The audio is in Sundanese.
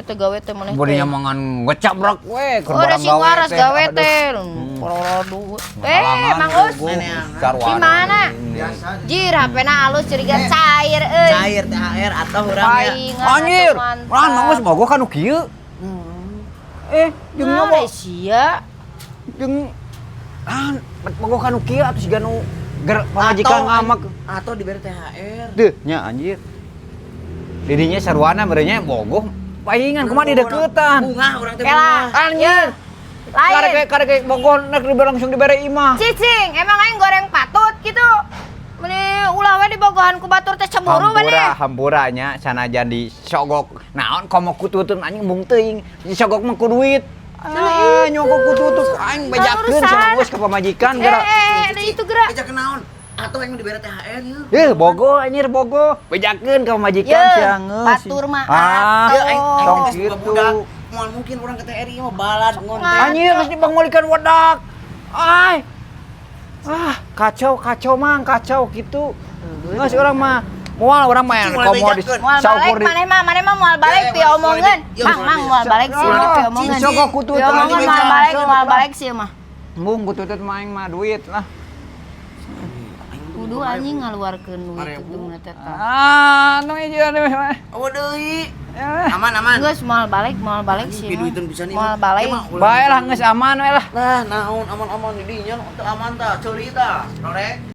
Teh gawe teh maneh teh. Bodinya mangan ngecabrak we keur Oh, da barang sing waras teh. gawe Aduh. teh. Duit. Eh, Mang Us. Di mana? Biasa. Jir, HP-na alus curiga cair euy. Cair THR atau urang ya. Paingan Anjir. atuh, mantap. Lah, Mang Us bogoh ka nu kieu. Eh, jeung Nah, nyoba sia. Jeung ah bogoh ka nu kieu atuh siga nu ger pamajikan ngamak. Atau diberi THR. Deuh, nya anjir. Didinya sarwana merenya bogoh paingan kumaha di deketan. Bungah urang teh Kela. bungah. Anjir. Lain. Karek karek bogoh nek langsung dibere imah. Cicing, emang aing goreng patut gitu. Meni ulah we dibogohan ku batur teh cemburu Hampura, maneh. Hampura nya sanajan disogok. Naon komo kututun anjing embung teuing. Disogok mah ku duit. Ah, nyogok kututun aing bejakeun Urusan. sama geus ka pamajikan Eh, geura. eh, itu geura. Beja kenaon? Atau yang diberi THR yeuh. Yeuh, bogoh anjir bogoh. Bejakeun ka pamajikan Yeuh, sia geus. batur mah Ah, atuh. Ya aing aing tong teh geus boga gitu. budak. Moal mungkin urang ke THR ieu mah balad ngonten. Anjir geus dipangmulikeun wedak. Ay. Ah, kacau kacau mang, kacau gitu. Geus urang mah moal urang mah yang Cing, moal komo di bejakeun. Moal balik saukur di maneh mah, maneh mah moal balik Ya, pi ya, omongeun. ya, Mang, mang moal balik sih Ah, pi omongeun. sogok kututun. Pi omongeun moal balik, moal balik sih mah. Embung kututut mah aing mah duit lah. Kudu anjing ngaluarkeun duit itu mah teh. Ah, nu hiji anu. Oh deui. Ya. Aman aman. Geus moal balik sih. Pi duiteun bisa nih. Moal balik. Bae lah geus aman we lah. Lah naon aman-aman di dinya teu aman tah, ceuli tah. Rorek.